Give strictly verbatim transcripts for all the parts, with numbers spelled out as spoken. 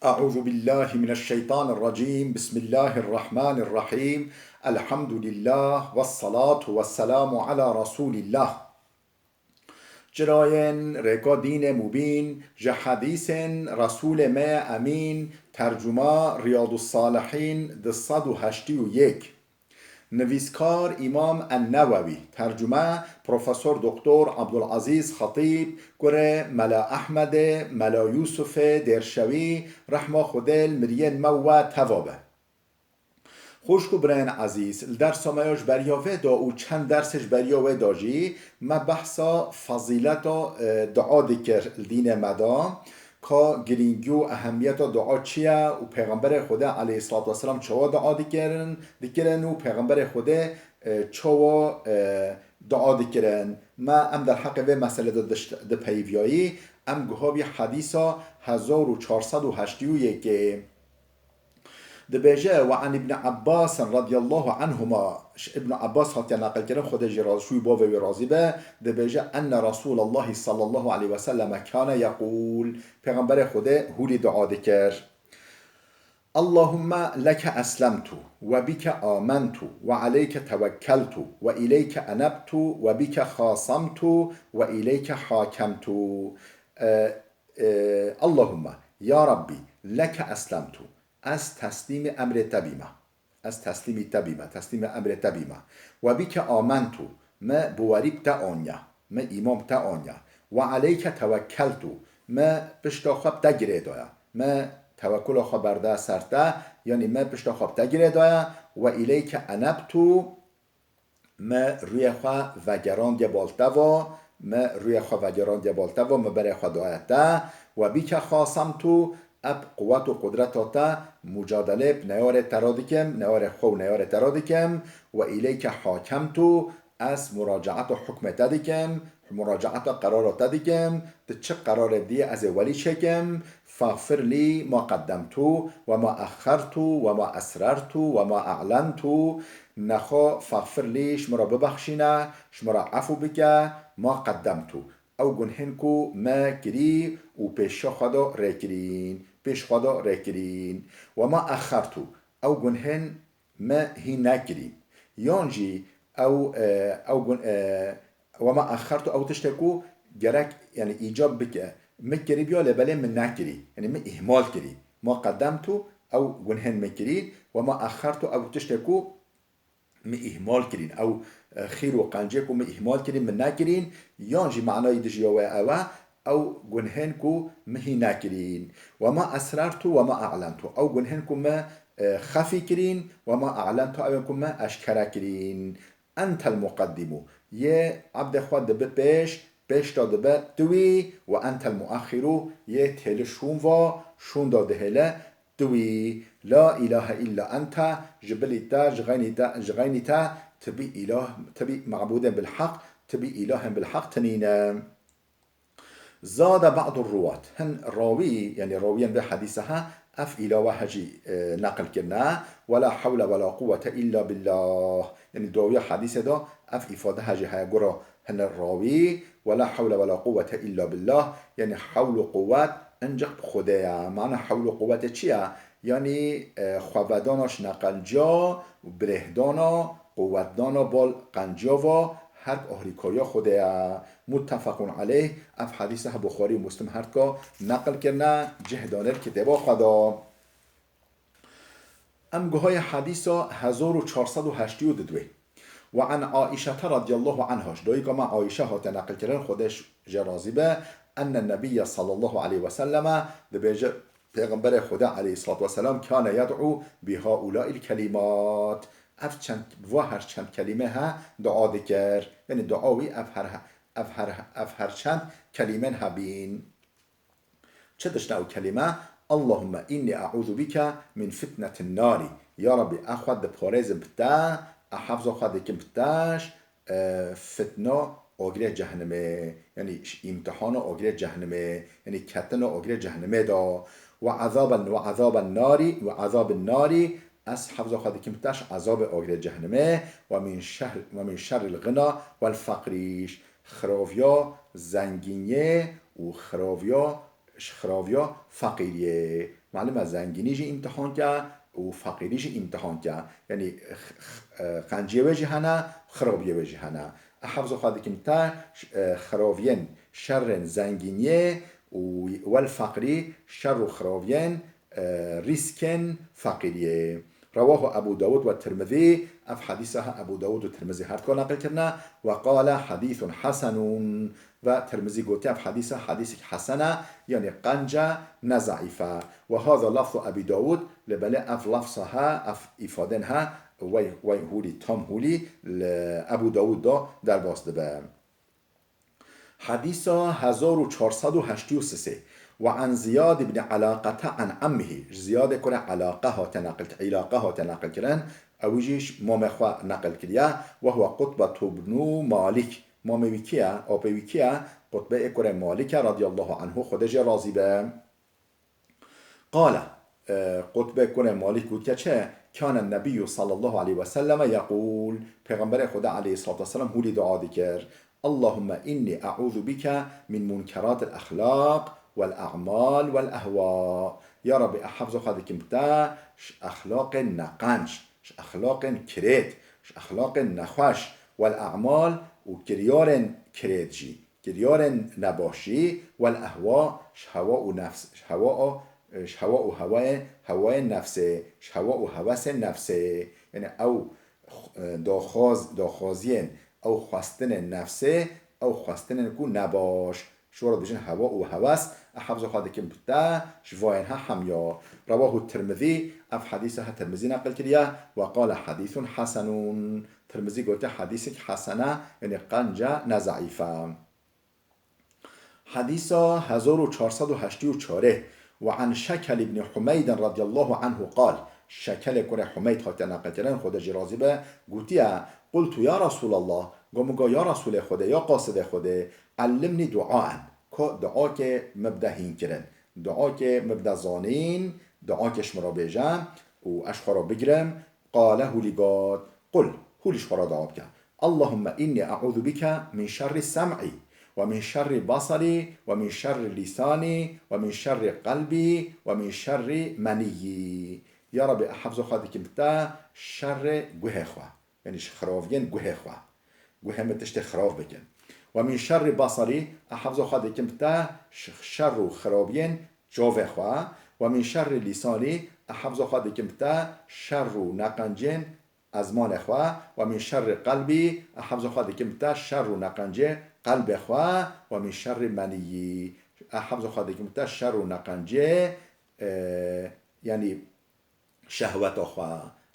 أعوذ بالله من الشيطان الرجيم. بسم الله الرحمن الرحيم. الحمد لله والصلاة والسلام على رسول الله. Çirayên rêka dînê mubîn, ji hedîsên Resûlê me Emîn, tercuma Riyadus Salihîn du sed û heştê û yek. Nivîskar Îmam En-Newewî, tercume Profesor Doktor Abdulazîz Xetîb, kurê Mela Ehmedê, Mela Yûsufê Dêrşewî, rehma Xwedê li miriyên me û we teva be. Xwişk û birayên ezîz, li dersa me ya ji beriya vê de û çend dersê ji beriya wê de jî me behsa fezîleta, e, dua dikir li dînê me de. Ka girîngî û ehemiyeta dua çi ye û Pêxemberê Xwedê aleyhissalatu vesselam çawa dua dikirin, dikirin û Pêxemberê Xwedê, e, çawa, e, dua dikirin. Me em derheqê vê meselê de dişt-, dipeyiviyayî, em guha bî hedîsa hezar û çar sed û heştê û yekê. Dibêje, "Ve an Ibn Abbas radiyallahu anhuma", ji Ibn Abbas hatiye neqilkirin, Xwedê jê razî, ji wî bavê wî razî be, dibêje, "Enne Resûlallahi sallallahu aleyhi ve selleme kâne yekûl", Pêxemberê Xwedê hûlî dua dikir. "Allahümme leke eslemtu ve bike amentu ve aleyke tevekkeltu ve ileyke enebtu ve bike xasamtu ve ileyke hakemtu." E, e, "Allahümme, ya Rabbi, leke eslemtu." Ez teslîmî emrê te bîme. Ez teslîmî te bîme, teslîmî emrê te bîme. "Ve bike amentu", me biwerî bi te aniye, me îman bi te aniye. "Ve aleyke tevekkeltu", me pişta xwe bi te girê daye, me tewekkula xwe berde ser te, yanî me pişta xwe bi te girê daye. "Ve ileyke enebtu", me rûyê xwe vegerandiye bal te va, me rûyê xwe vegerandiye bal te va, me berê xwe daye te. "Ve bike xasemtu", ev quwet û qudreta te, mucadelê bi neyarê te re dikim, neyarê xwe û neyarê te re dikim. "Ve ileyke hakemtu", ez muracaeta hukmê te dikim, muracaeta qerara te dikim, tu çi qerarê diyê ez ê welî çêkim. "Faxfir lî ma qeddemtu ve ma exxertu ve ma esrertu ve ma e'lentu", nexwe "faxfir lî", ji min re bibexşîne, ji min re efû bike, "ma qeddemtu", ew gunhên ku me kirî û pêşiya xwe de rêkirîn, pêş xwe de rêkirîn, "ve ma exxertu", ew gunhên me hîn nekirî. Yan jî ew, e, ew gun-, e, "ve ma exxertu", ew tiştê ku gerek, yani, îcab bike, min kirî biya, lê belê min nekirî. Yani, min îhmal kirî. "Ma qeddemtu", ew gunhên min kirî. "Ve ma exxertu", ew tiştê ku min îhmal kirîn. Ew, e, xîr û qencê ku min îhmal kirîn, min nekirîn. Yan jî manayî dijiya wê ew e, ew gunhên ku min hîn nekirîn. "Ve ma esrertu ve ma e'lentu", ew gunhên ku me, e, xefî kirîn, "ve ma e'lentu", ew ên ku me eşkere kirîn. "Entel muqeddimu", yê ebdê xwe dibi pêş, pêş de dibe tu wî, "ve entel muaxiru", yê têli şûn va, şûn de dihêle tu wî. "La ilahe illa ente", ji bilî te, ji xeynî te, ji xeynî te, tibî îlah, tibî mabûdên bilheq, tibî îlahên bilheq tinîne. Zade ba'dur ruwat. Hin rawî, yani rawiyên vê hedîse he, ev îlave he jî, e, neqil kirine. "Ve la hewle ve la quwwete illa billah." Yani dawiya hedîsê de ev îfade he jî heye gora hin rawî. "Ve la hewle ve la quwwete illa billah." Yani hewl û quwwet encik bi Xwedê ye. Mana hewl û quwwetê çi ye? Yani, e, xwevedana ji neqenciya, birêhdana, quwetdana bal qenciya va, her bi ahrîkariya Xwedê ye. Muttefequn aleyh, ev hedîse he Buxarî û Muslim her dika neqil kirine, cih danir kitêba xwe de. Em guhayê hedîsa hezar û çar sed û heştê û du. "Ve an Aîşete radiyallahu anha", ji dayika me Aîşe hate neqilkirin, Xwedê ş-, jê razî be, "Enne nebiyye sallallahu aleyhi ve selleme", dibêje, Pêxemberê Xwedê aleyhissalatu vesselam, "kâne yed'u bi haulâil kelîmât." Ev çend, va her çend kelîme he dua dikir. Yani dua wî ev her, ev her, ev her çend kelîmen hebîn. Çi dişne ew kelîme? "Allahümme inni e'uzu bike min fitnetin nari." Ya Rabbi, ez xwe diparêzim bi te, ez hefza xwe dikim bi te ji, e, fitna agirê cehenimê, yani ji îmtihana agirê cehenimê, yani ketina agirê cehenimê de. "Ve azaben, ve azaben nari, ve azabin nari", ez hefza xwe dikim bi te ji azabê agirê cehenimê, "ve min şehr, ve min şerril ghina vel feqrî", ji xiraviya zengîniyê û xiraviya ji xiraviya feqîriyê. Malum e, zengînî jî îmtihanke û feqîrî jî îmtihanke. Yanî x-, x-, e, qenciyê wê jî hene, xirabiyê wê jî hene. Ehefzo xwe dikim te, ş-, e, xiraviyên şerên zengîniyê û wel feqrî şer û xiraviyên, e, rîskên feqîriyê. Rewahu Ebu Dawud ve Tirmizî, ev hedîsa he Ebu Dawud û Tirmizî her duka neqil kirine, ve qale hedîsun hesenun, ve Tirmizî gotiye ev hedîsa hedîsek hesen e, yanî qenc e, ne zeîf e. Ve haza lafzu Ebî Dawud, lê belê ev lafza he, ev îfadên he, wey, wey hûlî, tam hûlî li Ebû Dawud de derbas dibe. Hedîsa hezar û çar sed û heştê û sê. Ve an Ziyad ibn Elaqete an emmihi. Ji Ziyadê kurê Elaqe hate neqil, Îlaqe hate neqil kirin. Ew jî ji mamê xwe neqil kiriye. Ve huwe Qutbetu bnu Malik. Mamê wî kî ye? Apê wî kî ye? Qutbe ê kurê Malik e radiyallahu anhu. Xwedê jê razî be. Qale, e, Qutbe kurê Malik gotiye çi? Kâne Nebiyyû sallallahu aleyhi ve selleme yeqûl. Pêxemberê Xweda aleyhissalatu vesselam hûlî dua dikir. Allahümme inni e'ûzu bike min munkeratil exlaq vel a'mal vel ehwa. Ya Rabbi, ez hefza xwe dikim bi te ji exlaqên neqenc, ji exlaqên kirêt, ji exlaqên nexweş, vel a'mal û kiryarên kirêt jî. Kiryarên nebaş jî, wel ehwa, ji hewa û nefs, ji hewa, ji hewa û hewayê, hewayên nefsê, ji hewa û hewesên nefsê. Yanî ew, e, daxwaz-, daxwaziyên, ew xwestinên nefsê, ew xwestinên ku nebaş. Ji we re dibêjin hewa û hewes, e, hefza xwe dikin bi te, ji vayên he hemiya. Rewahu Tirmizî, ev hedîsa he Tirmizî neqil kiriye, ve qale hedîsun hesenun. Tirmizî gote hedîsek hesen e, yanî qenc e, ne zeîf e. Hedîsa hezar û çar sed û heştê û çar. Ve an Şekel ibn Humeydin radiyallahu anhu qal. Şekelê kurê Humeyd hatiye neqilkirin, Xwedê jî razî be, gotiye, Qultu ya Resûlallah, go min go ya Resûlê Xwedê, ya qasidê Xwedê, ellimnî duaen, ko duakê min bide hînkirin, duakê min bide zanîn, duakê ji min re bêje û ez ji xwe re bigirim, Qale hûlî got, Qul, hûlî ji xwe re dua bike. Allahümme inni e'ûzu bike min şerri sem'i ve min şerri basari ve min şerri lisani ve min şerri qelbi ve min şerri meniyyi. Ya Rabbi, ez hefza xwe dikim bi te şerrê guhê xwe. Yanî ji xiraviyên guhê xwe. Guhê min tiştê xirav bikin. Ve min şerri basari, ez hefza xwe dikim bi te ş-, şer û xiraviyên çavê xwe. Ve min şerri lisani, ez hefza xwe dikim bi te şer û neqencên ezmanê xwe. Ve min şerri qelbi, ez hefza xwe dikim bi te şer û neqencê qelbê xwe. Ve min şerri meniyyi, ez hefza xwe dikim bi te şer û neqencê, e, yanî şehweta xwe.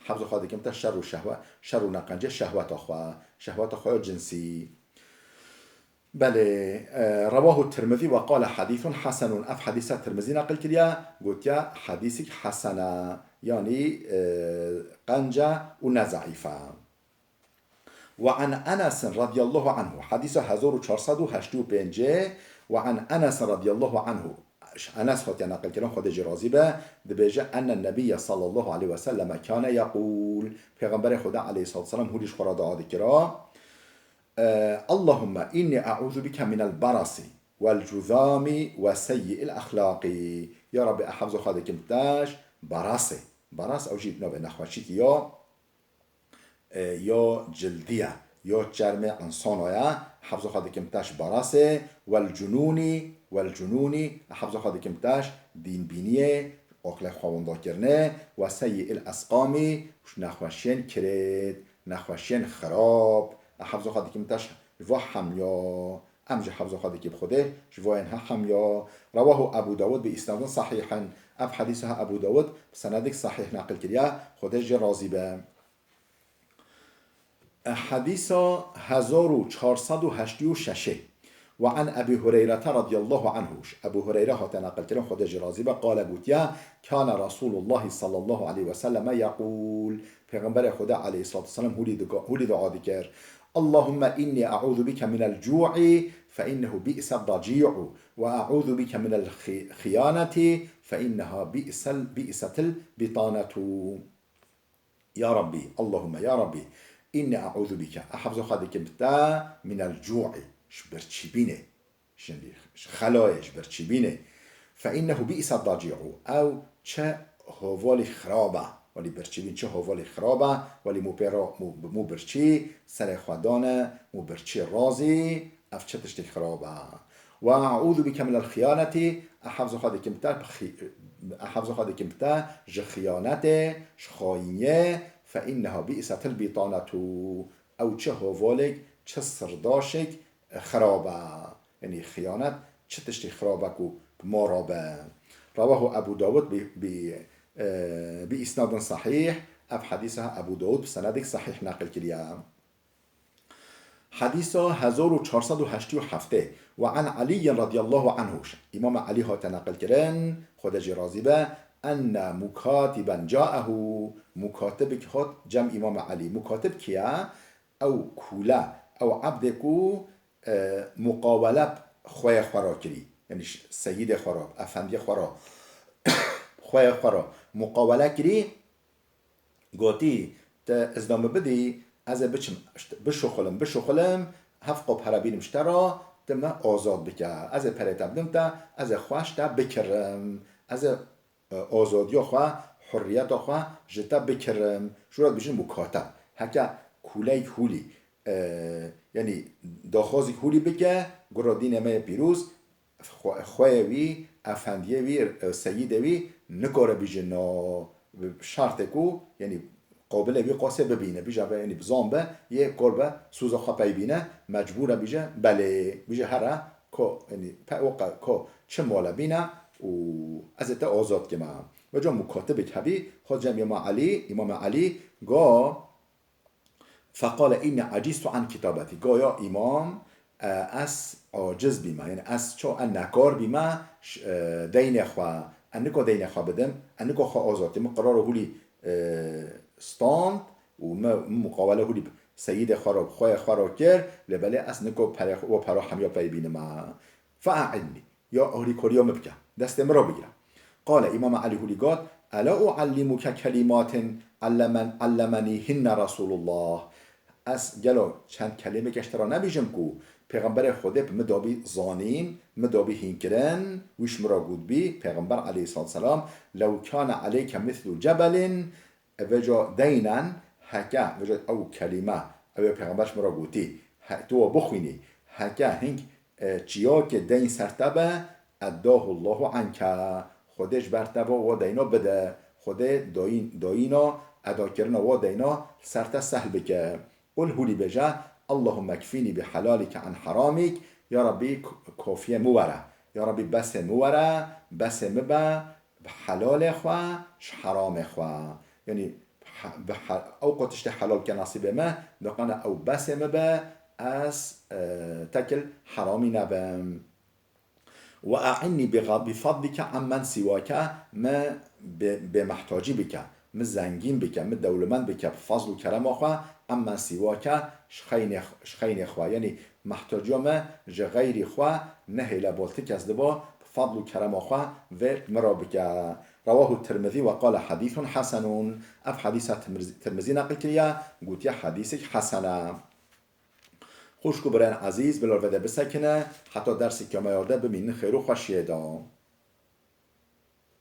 Hefza xwe dikim te şer û şehwe-, şer û neqencê şehweta xwe. Şehweta xwe ya cinsî. Belê, e, rewahu Tirmizî ve qale hedîsun hesenun. Ev hedîsa Tirmizî neqil kiriye, gotiye hedîsik hesen e. Yanî, e, qenc e û ne zeîf e. Ve an Enesin radiyallahu anhu, hedîsa hezar û çar sed û heştê û pêncê, ve an Enesin radiyallahu anhu, ji Enes hatiye neqilkirin, Xwedê jî razî be, dibêje, Enne Nebiyye sallallahu aleyhi ve selleme kâne yeqûl, Pêxemberê Xweda aleyhissalatu vesselam hûlî ji xwe re dua dikira, e, Allahümme inni e'ûzu bike minel barasi vel cuzami ve seyyi'il exlaqi. Ya Rabbi, ez hefza xwe dikim te ji barasê. Baras ew jî navê nexweşîkî ya e, ya cildî ye, ya çermê insana ye, hefza xwe dikim te ji barasê, wel cunûnî, wel cunûnî, hefza xwe dikim te ji dînbîniyê, aqlê xwewandakirinê, we seyyi'il esqamî, ji nexweşiyên kirêt, nexweşiyên xirab, e, hefza xwe dikim te ji va hemiya, em jî hefza xwe dikî bi Xwedê, ji vayên he hemiya. Rewahu Ebu Dawud bi îsnadin sahîhin. Ev hedîsa he Ebu Dawud bi senedek sahîh neqil kiriye, Xwedê jê razî be. Hedîsa hezar û çar sed û heştê û şeş. Ve an Ebî Hureyrete radiyallahu anhu. Ji Ebû Hureyre hate neqilkirin, Xwedê jî razî be, qale gotiye, Kâne Resûlullahî sallallahu aleyhi ve selleme yeqûl. Pêxemberê Xweda aleyhissalatu vesselam hûlî dika-, hûlî dua dikir. Allahümme inni e'ûzu bike minel cu'i fe innehu bi'sed dacî'u ve e'ûzu bike minel xi-, xiyaneti fe inneha bi'sel, bi'setil bitanetu. Ya Rabbî, Allahümme, ya Rabbî, inni e'ûzu bike, ez hefza xwe dikim bi te, minel cu'i, ji birçîbînê, ji, ji xelayê, ji birçîbînê, فإنه بئس الضجيع. Ew çi hovalî xirab e. Welî birçî bîn çi hovalî xirab e. Welî mû pê re mû, mû birçî, serê xwe dane, mû birçî razî, ev çi tiştê xirab e. وأعوذ بك من الخيانة, ez hefza xwe dikim te, bi xî-, ez hefza xwe dikim te ji xiyanetê, ji xayîniyê, فإنها بئست البطانة. Ew çi hovalêk, çi sirdaşêk xirab e. Yanî xiyanet çi tiştê xirab e ku bi ma re be. رواه أبو داود ب، ب، e, بإسناد صحيح. Ev hedîsa Ebû Dawud bi senedek sahîh neqil kiriye. Hedîsa hezar û çar sed û heştê û heft. وعن علي رضي الله عنه. Îmam Elî hate neqil kirin, Xwedê jî razî be, أن مكاتبا جاءه. Mukatibek hat cem Îmam Elî. Mukatib kî ye? Ew kûle, ew ebdê ku, e, muqawele xweyê xwe re kirî. Yanî ş-, seyîdê xwe re, efendiyê xwe re, xweyê xwe re muqawele kirî, gotî, te izna min bidî, ez ê biçim, işte, bişuxilim, bişuxilim, hevqo pere bînim ji te re, tu me azad bike. Ez ê perê te bidim te, ez ê xwe ji te bikirim. Ez ê e, azadiya xwe, hurriyeta xwe ji te bikirim. Ji we re dibêjin mukateb. Heke kûleyek hûlî, e, yanî daxwazek hûlî bike, gura dînê me yê pîroz, xwe-, xweyê wî, efendiyê wî, e, seyîdê wî nikare bîje na, bi şertê ku, yanî qabilê wî qasê bibîne, bîje ve, yanî bizan be, yê kar be, soza xwe pey bîne, mecbûr e bîje, belê, bîje here, ko, yanî, pe-, o qe-, ko çi male bîne û ez ê te azad kime. Veca mukatibek hebî, xwe cem Îmam Elî, Îmam Elî, go, فقال إني عجزت عن كتابتي. Go ya Îmam, e, ez aciz bîme, yanî ez ço, e, nekar bîme, ş-, e, deynê xwe, e, niko deynê xwe bidim, e, niko xwe azad kime, qirara hûlî, e, stand û me, me muqawele hûlî seyîdê xwe re, xweyê xwe re kir, lê belê ez niko perê xwe, we pera hemiya pey bînime. فأعني. Ya alîkariya min bike. Destê min re bigire. قال, Îmam Elî hûlî got, ألا أعلمك كلمات علمن-، علمنيهن رسول الله. Ez gelo çend kelîmeke ji te re nebêjim ku Pêxemberê Xwedê bi min dabî zanîn, min dabî hînkirin, wî ji min re gotbî, Pêxember aleyhissalatu vesselam, لو كان عليك مثل جبل, e, veca deynen, heke, veca ew kelîme, ew ê Pêxember ji min re gotî, he, tu wa bixwînî, heke hing, e, çiyakê deyn ser te be, أداه الله عنك. Xwedê ji ber te ve wa deyna bide. Xwedê dayîn-, dayîna edakirina wa deyna li ser te sehl bike. Qul hûlî bêje, اللهم اكفني بحلالك عن حرامك. Ya Rabbî, k-, kafiyê min were. Ya Rabbî, besê min were, besê min be, bi helalê xwe, ji heramê xwe. Yanî, he-, bi he-, ew qo tiştê helal ke nasîbê me, doqana ew besê min be, ez, e, tekil heramî nebim. وأعني بغ-، بفضلك عمن سواك, me bê-, bêmehtacî bike, me zengîn bike, me dewlemend bike, bi fazl û kerema xwe, عمن سواك, ji xeynê, ji xeynê xwe. Yanî mehtaciya me ji xeyrî xwe nehêle bol ti kes diba, bi fadl û kerema xwe vê min re bike. رواه الترمذي وقال حديث حسن. Ev hedîsa Tirmiz-, Tirmizî neqil kiriye, gotiye hedîsek hesen e. Xwişk û birayên ezîz, bila vê de bisekine, heta derseke me ya de bimînin xêr û xweşiyê de.